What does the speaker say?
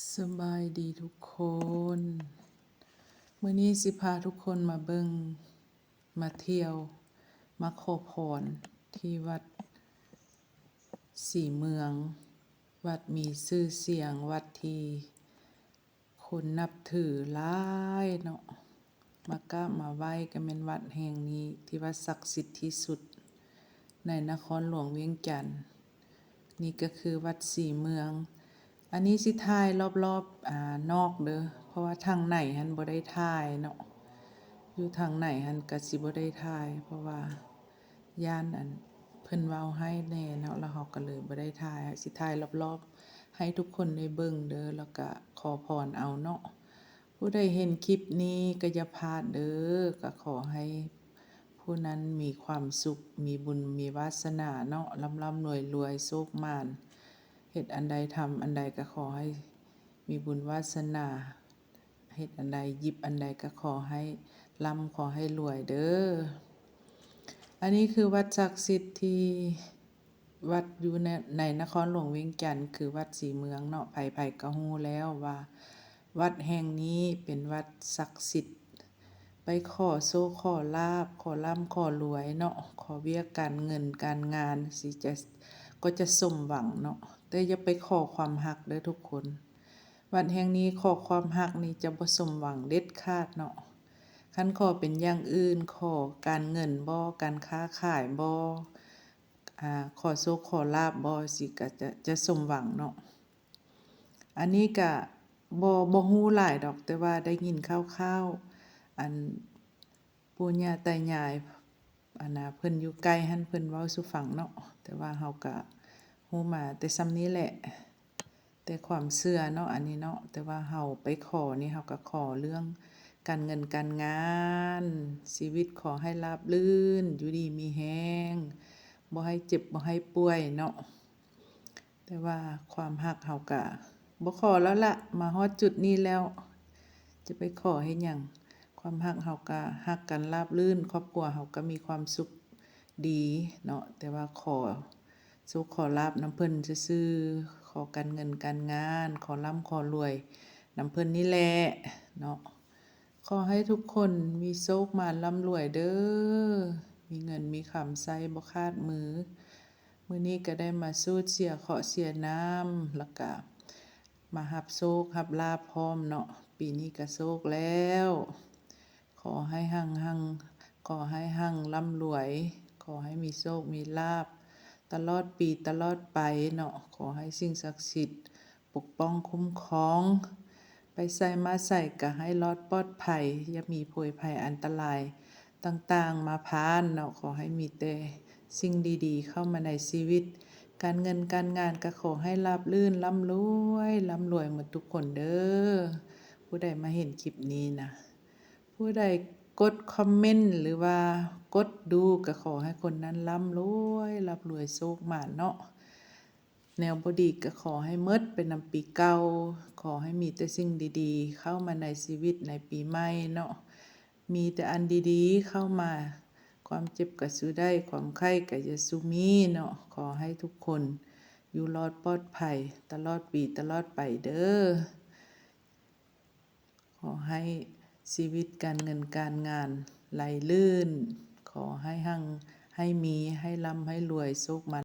ສະບາຍດີທຸກຄົນ. ມື້ນີ້ຊິພາທຸກຄົນມາເບິ່ງ ມາທ່ຽວ ມາຂໍພອນທີ່ວັດສີເມືອງ, ວັດມີຊື່ສຽງ, ວັດທີ່ຄົນນັບຖືຫຼາຍເນາະ, ມາກາບມາໄຫວ້ ກໍແມ່ນວັດແຫ່ງນີ້ທີ່ວ່າສັກສິດທີ່ສຸດໃນນະຄອນຫຼວງວຽງຈັນ. ນີ້ກໍຄືວັດສີເມືອງ. ອັນນີ້ຊິຖ່າຍລອບໆ ອາ ນອກເດີ ເພາະວ່າທາງໃນຫັ້ນບໍ່ໄດ້ຖ່າຍເນາະ, ຢູ່ທາງໃນຫັ້ນກໍຊິບໍ່ໄດ້ຖ່າຍ ເພາະວ່າຢ້ານອັນເພິ່ນເວົ້າຮ້າຍແດ່ເນາະ, ແລ້ວເຮົາກໍເລີຍບໍ່ໄດ້ຖ່າຍ. ຊິຖ່າຍລອບໆ ໃຫ້ທຸກຄົນໄດ້ເບິ່ງເດີ ແລ້ວກໍຂໍພອນເອົາເນາະ. ຜູ້ໃດເຫັນຄລິບນີ້ກໍຢ່າພາດເດີ, ກໍຂໍໃຫ້ຜູ້ນັ້ນມີຄວາມສຸກ, ມີບຸນ, ມີວາສະໜາເນາະ, ລ່ຳໆລວຍໆ, ໂຊກໝານ, ເຮັດອັນໃດທຳອັນໃດກໍຂໍໃຫ້ມີບຸນວາສະໜາ, ເຮັດອັນໃດ, ຫຍິບອັນໃດກໍຂໍໃຫ້ລ່ຳ, ຂໍໃຫ້ລວຍເດີ. ອັນນີ້ຄືວັດສັກສິດທີ່ ວັດຢູ່ໃນ ໃນນະຄອນຫຼວງວຽງຈັນ ຄືວັດສີເມືອງເນາະ, ໃຜໆກໍຮູ້ແລ້ວວ່າວັດແຫ່ງນີ້ເປັນວັດສັກສິດ. ໄປຂໍໂຊກຂໍລາບ, ຂໍລ່ຳຂໍລວຍເນາະ, ຂໍວຽກການເງິນການງານ ຊິຈະ ກໍຈະສົມຫວັງເນາະ, ແຕ່ຢ່າໄປຂໍຄວາມຮັກເດີທຸກຄົນ. ວັດແຫ່ງນີ້ຂໍຄວາມຮັກນີ້ຈະບໍ່ສົມຫວັງເດັດຂາດເນາະ. ຄັນຂໍເປັນຢ່າງອື່ນ, ຂໍການເງິນບໍ, ການຄ້າຂາຍບໍ, ອາ ຂໍໂຊກຂໍລາບບໍ ຊິກະຈະ ຈະສົມຫວັງເນາະ. ອັນນີ້ກະບໍ່ ບໍ່ຮູ້ຫຼາຍດອກ, ແຕ່ວ່າໄດ້ຍິນຂ່າວໆ ອັນປູ່ຍ່າຕາຍາຍ ອັນນາ ເພິ່ນຢູ່ໃກ້ຫັ້ນ ເພິ່ນເວົ້າສູ່ຟັງເນາະ, ແຕ່ວ່າເຮົາກະຮູ້ມາແຕ່ຊ່ຳນີ້ແຫຼະ. ແຕ່ຄວາມເຊື່ອເນາະ ອັນນີ້ເນາະ, ແຕ່ວ່າເຮົາໄປຂໍນີ້ ເຮົາກໍຂໍເລື່ອງການເງິນການງານ, ຊີວິດຂໍໃຫ້ລາບລື່ນ, ຢູ່ດີມີແຮງ, ບໍ່ໃຫ້ເຈັບ ບໍ່ໃຫ້ປ່ວຍເນາະ. ແຕ່ວ່າຄວາມຮັກເຮົາກະບໍ່ຂໍແລ້ວລະ, ມາຮອດຈຸດນີ້ແລ້ວ ຈະໄປຂໍເຮັດຫຍັງ? ຄວາມຮັກເຮົາກະຮັກກັນລາບລື່ນ, ຄອບຄົວເຮົາກະມີຄວາມສຸກ ດີເນາະ, ແຕ່ວ່າຂໍໂຊກຂໍລາບນຳເພິ່ນຊື່ໆ, ຂໍການເງິນການງານ, ຂໍລ່ຳຂໍລວຍນຳເພິ່ນນີ້ແຫຼະເນາະ. ຂໍໃຫ້ທຸກຄົນມີໂຊກມານລ່ຳລວຍເດີ, ມີເງິນມີຄຳໃຊ້ບໍ່ຂາດມື. ມື້ນີ້ກໍໄດ້ມາສູດເສຍເຄາະເສຍນ້ຳ, ແລ້ວກະມາຮັບໂຊກຮັບລາບພ້ອມເນາະ. ປີນີ້ກະໂຊກແລ້ວ. ຂໍໃຫ້ຮັ່ງໆ, ຂໍໃຫ້ຮັ່ງລ່ຳລວຍ, ຂໍໃຫ້ມີໂຊກມີລາບຕະຫຼອດປີຕະຫຼອດໄປເນາະ. ຂໍໃຫ້ສິ່ງສັກສິດປົກປ້ອງຄຸ້ມຄອງ, ໄປໃສມາໃສກະໃຫ້ລອດປອດໄພ, ຢ່າມີໂພຍໄພອັນຕະລາຍຕ່າງໆມາຜ່ານເນາະ. ຂໍໃຫ້ມີແຕ່ສິ່ງດີໆເຂົ້າມາໃນຊີວິດ, ການເງິນການງານກະຂໍໃຫ້ລາບລື່ນ, ລ່ຳລວຍ, ລ່ຳລວຍໝົດທຸກຄົນເດີ. ຜູ້ໃດມາເຫັນຄລິບນີ້ນະ, ຜູ້ໃດກົດຄອມເມັນ ຫຼືວ່າກົດດູ ກໍຂໍໃຫ້ຄົນນັ້ນລ່ຳລວຍ, ລ່ຳລວຍໂຊກໝານເນາະ. ແນວບໍ່ດີກໍຂໍໃຫ້ໝົດໄປນຳປີເກົ່າ, ຂໍໃຫ້ມີແຕ່ສິ່ງດີໆເຂົ້າມາໃນຊີວິດໃນປີໃໝ່ເນາະ. ມີແຕ່ອັນດີໆເຂົ້າມາ, ຄວາມເຈັບກໍສູ່ໄດ້, ຄວາມໄຂ້ກໍຢ່າສູ່ມີເນາະ. ຂໍໃຫ້ທຸກຄົນຢູ່ລອດປອດໄພຕະຫຼອດປີຕະຫຼອດໄປເດີ. ຂໍໃຫ້ຊີວິດການເງິນການງານໄຫຼລື່ນ, ຂໍໃຫ້ຮັ່ງໃຫ້ມີ, ໃຫ້ລ່ຳໃຫ້ລວຍ, ໂຊກມາ